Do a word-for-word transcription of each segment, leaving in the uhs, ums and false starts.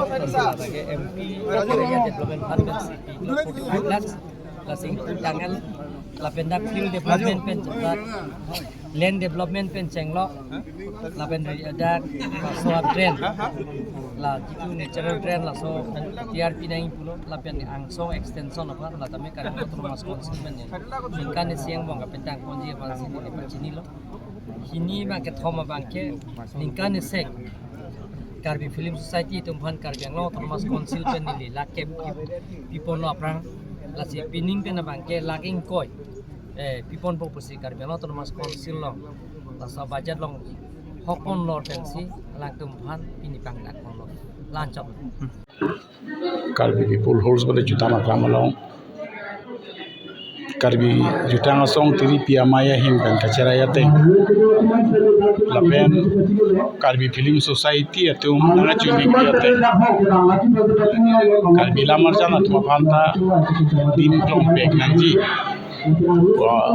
Lake M P area development fund pen C P forty five lakhs, lasi tangal lapen dak field development pen chenglo, land development pen chenglo, lapen dak laso drain, la jitu natural drain laso T R P nangji pulo, lapen angsong extension aphan la tame Karbi Autonomous Council pen ningkan isi angbong kapentang ponji aphansi neli pachinilo. Hini abang kethom abang ke ningkan isi Karbi Film Society atum aphan Karbi Anglong Autonomous Council pen neli lakh kep pi-, piponlo aphrang, lasi pining pen abang ke lakh ingkoi, eh, piponpo pusi Karbi Anglong Autonomous Council along laso budget along hokponlo pensi alangtum aphan pini pangdakponlo. La-anchot. Karbi People House pada Jutang Aklam along Karbi Jutang Asong tiri pi amei ahin pen kacherai ateng lapen Karbi Film Society atum nangkachining ateng Karbi Lamarjan atum aphan ta dim klongpek nangji, wa,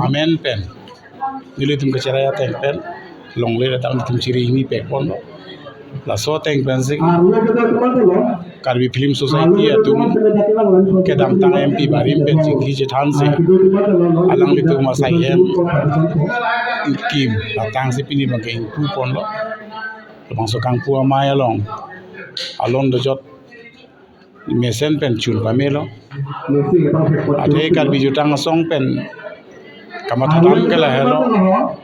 amen pen nelitum kacherai ateng pen longle ladak nelitum chiri hini pekponlo. Laso ateng pensi Karbi Film Society atum kedamtang M P barim pen chingki chethansi alanglitum asai hem kim latangsi pini abang ke ingpuponlo. Labangso kangpu amei along alon dojot mesen pen chun pamelo. Athe Karbi Jutang Asong pen kamatha dam ke lahelo.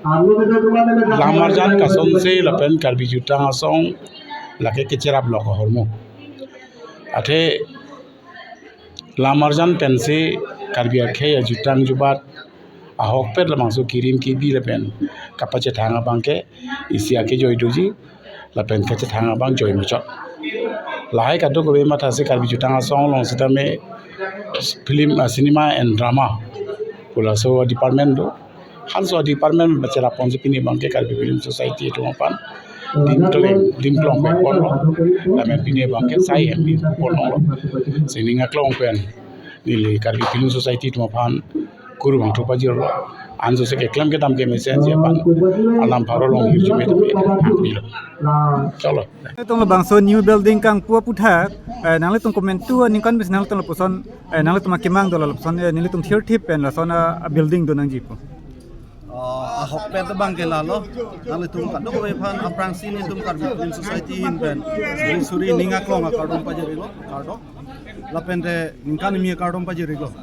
Lamarjan kasonse lapen Karbi Jutang Asong lake kecherap lo ahormu. Athe Lamarjan pensi Karbi akhei ajutang jubat ahokpet labangso kirim kibi lapen kapachethang abang ke isi akejoi doji lapen kachethang abang joi muchot. Lahai kadokave mathasi Karbi Jutang Asong along sitame film, ah, cinema and drama pu laso department do. Hanso department bacherap ponsi pini abang ke Karbi Film Society atum aphan dim klong, dim klongpekponlo. Lapen pini abang ke sai hem ingpuponlo. Si ning aklong pen neli Karbi Film Society atum aphan kurvangthu pajirlo. Anso se keklem kedam kemesenji aphan alam pharo longhirjume tame thangpilo. Cholo. Nelitum labangso new building kangpu aputhak, eh, nanglitum komantu aningkan bis nanglitum lapuson, eh, nanglitum akemang do lapuson, eh, nelitum thirthip pen lason a, a building do nangji pu. Ah, ahokpet abang ke lalo, nanglitum kadokave aphan aphrangsi nelitum Karbi Film Society ahin pen suri suri ning aklong akardom pajirilo, kardom. Lapen te ningkan kimi akardom pajirilo.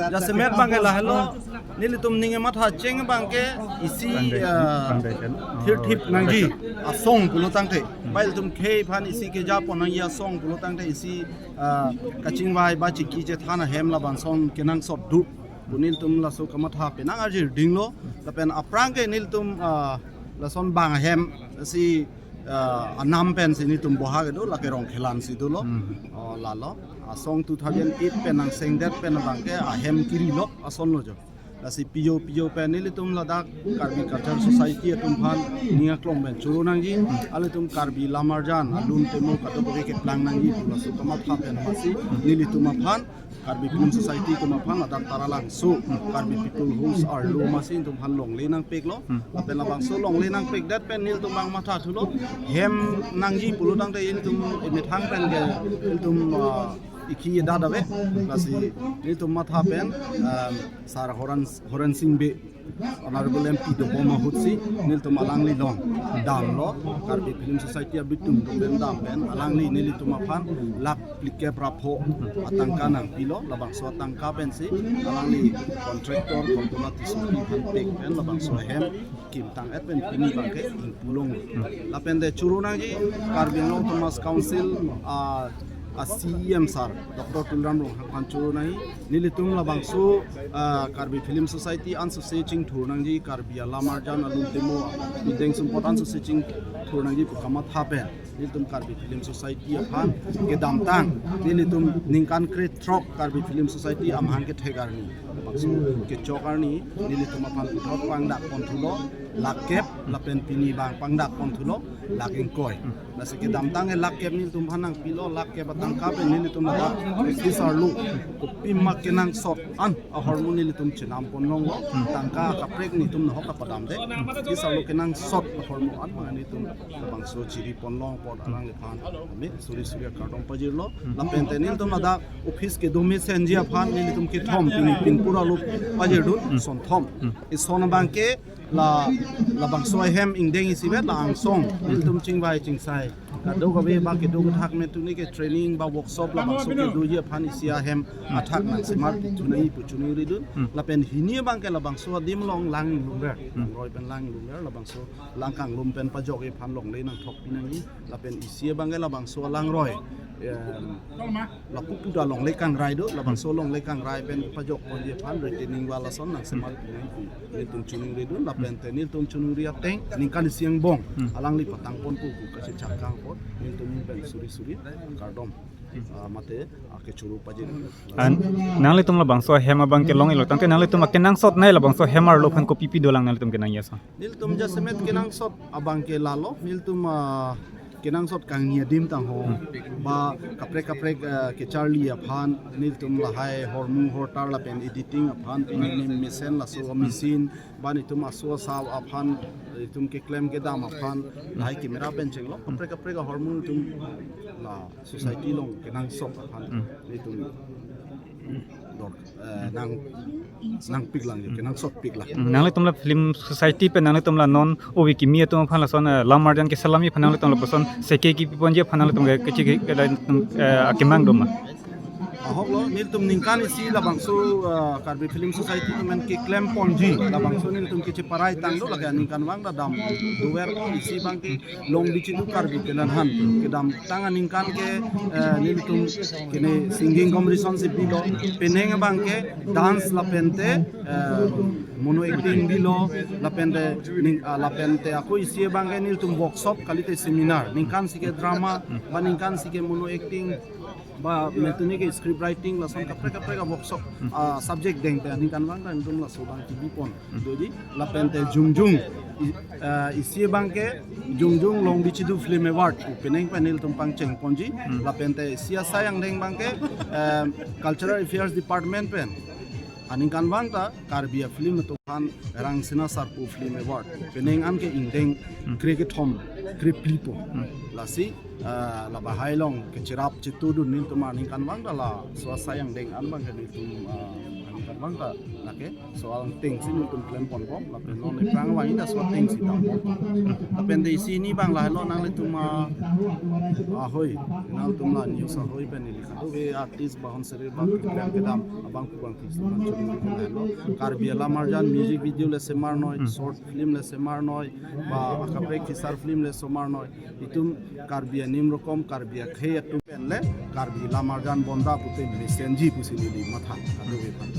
Jasemet abang ke lahelo, nelitum ning kematha cheng abang ke isi, foundation, ah, foundation, ah, thirthip nangji, foundation, asong pulo tangte. Bai ilitum khei aphan isi kejapon nangji asong pulo tangte isi, ah, kachingvai ba chingki chethan ahem labangson kenangsot do pu nelitum laso kamatha penang arjir dinglo. Lapen aphrang ke nelitum, ah, lason bang ahem si, ah, anam pensi nelitum boha kedo, lake Rongkhelan si dolo. Hmm. Oh, lalo. Asong two thousand eight pen nangsengdet pen abang ke ahem kiri lok asonlo jo. Lasi pijo pijo pen nelitum ladak Karbi Culture Society atum aphan ning aklong pen choro nangji, ilitum Karbi Lamarjan alun temo kadokave keplang nangji pu laso kamatha pen masi nelitum aphan Karbi Film Society atum aphan ladak Taralangso Karbi People House arlo masi nelitum aphan longle nangpeklo. Hmm. Lapen labangso longle nangpekdet pen nelitum abang mathathulo, hem nangji pulo tangte ilitum emethang pen ke ilitum, ah, ikhi edat ave. Lasi nelitum matha pen, ah, Sar Horen, Horen Sing Bey, Honorable M P dobom ahutsi nelitum alangli along damlo, Karbi Film Society abitum tum pen dam pen alangli nelitum aphan lakh phlikep ra pho atangka nangpilo, labangso atangka pensi alangli contractor Kholtona Tissopi aphan pek pen labangso ahem kimtang-et pen pini abang ke ingpulong. Lapen te choro nangji Karbi Anglong Autonomous Council, ah, a C E M sir, Doctor Tuliram Ronghang aphan choro nangji. Nelitum labangso, ah, Karbi Film Society ansose chingthur nangji, Karbi Lamarjan alun temo, bideng sumpot ansose chingthur nangji pu kamatha pen nelitum Karbi Film Society aphan kedamtang nelitum ningkan krethrok Karbi Film Society amahang kethek arni, labangso kechok arni nelitum aphan puthot pangdakponthulo. Lakh kep, lapen pini bang pangdak pon thulo, lakh ingkoi. Lasi kedamtang ke lakh kep nelitum aphan nangpilo, lakh kep atangka pen nelitum ladak office arlo kopima kenangsot an ahormu nelitum chenam pon longlo, tangka kaprek nelitum nahok kapadamde, office arlo kenangsot ahormu an, mane nelitum labangso chiri pon long apot alangliphan, me suri suri akardom pajirlo, lapen te nelitum ladak office kedo mesenji aphan nelitum kethom pini pinpur arlo pajirdun, sonthom. Ison abangke la, labangso ahem ingdeng isivet la angsong nelitum chingvai chingsai kadokave ba kedo kethak me tuni ke training ba workshop labangso kedoji aphan isi ahem athak nangsemar pi thunai pu choningridun. Lapen hini abangke labangso adim along lang lum ver, langroi pen lang lum ver, labangso lang kanglum pen pajokji aphan longle nangthok pinangji. Lapen isi abangke labangso alangroi, em, lapu puta longle kangrai do, labangso longle kangrai pen pajok ponji aphan retaining wall ason nangsemar pinangji pu nelitum choningridun, lapen te nelitum choningri ateng ningkan isi angbong alangli patang ponpo pu kachechak kang apot nelitum pen suri suri akardom, ah, mate, ah, kechoro pajir. An, nanglitum labangso ahem abangke longlo tangte nanglitum akenangsot nei labangso ahem arlo aphan kopi pi dolang nanglitum kenangji ason? Nelitum jasemet kenangsot abangke lalo, nelitum, ah, kenangsot kangni adim tangho, ba kaprek kaprek, ah, kecharli aphan, nelitum lahai hormu hortar lapen editing aphan, pini mesen laso machine, ba nelitum aso asa aphan, nelitum keklem kedam aphan, lahai camera pen chenglo, kaprek kaprek ahormu nelitum la society along kenangsot aphan, nelitum dor, eh, nang, nangpik lang, kenangsot pik lang. Hmm, nanglitum la film society pen nanglitum la non ove kimi atum aphan lason, eh, lam arjan keselamji aphan nanglitum lapuson seke kipi ponji aphan nanglitum ke kechi ke, ke, eh, akemang doma? Ahoklo, nelitum ningkan isi labangso, eh, Karbi Film Society atum pen keklem ponji, labangso nelitum kecheparai tang do, lake aningkanvang ta dam dover isi abangke Long Bichidu Karbi Talent Hunt. Kedamtang aningkan ke, eh, nelitum kene singing competition si pilo, penang abangke dance lapen te, eh, mono acting pilo, lapen te ning, ah, lapen te ako isi abangke nelitum workshop kalite seminar, ningkan si ke drama, ba ningkan si ke mono acting, ba me tuni ke script writing, lason kaprek kaprek a workshop, ah, subject dengte aningkanvang ta nelitum laso abang kebi pon doji. Lapen te jongjung, i-, ah, isi abangke jongjung Long Bichidu Film Award pu penang pen nelitum pangcheng ponji. Lapen te isi asai angdeng abangke, eh, Cultural Affairs Department pen aningkanvang ta Karbi a film atum aphan Rangsina Sarpo Film Award penang an ke ingdeng krekethom krephli po. Lasi, ah, labahai along kecherap chetudun nelitum aningkanvang ta laso asai angdeng an abangke nelitum, ah, aningkanvang ta lake so angdeng si nelitum klem ponbom, lapen non ephrang abang ta so angdeng si dambom. Lapen te isi hini abang lahelo, nanglitum, ah, ahoi, nangtum la news ahoi pen neli kadokave artist bahon seri ba klem kedam abang kubang fix man chun lahelo. Karbi alam arjan music video le semarnoi, short film le semarnoi, ba kaprek feature film le semarnoi. Itum Karbi anim rokom Karbi akhei atum pen le Karbi lam arjan bonda pute mesenji pusi neli matha kadokave aphan.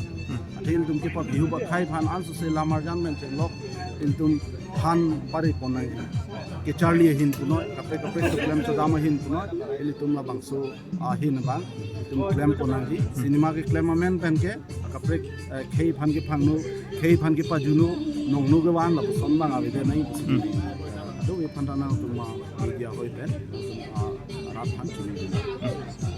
Athe ilitum kepabihu pakhai aphan ansose lam arjan pen chenglok, ilitum aphan pari pon nangji. Kecharli ahin punoi, kaprek kaprek keklem chodam ahin punoi, ilitum labangso ahin abang itum klem pon nangji. Cinema keklem amen pen ke kaprek, eh, khei aphan kephangno, khei aphan kepajuno, nongno kevan lapuson abang avede nai. Kadokave aphan ta nangtum, ah, media ahoi pen, ah, rat aphan chini.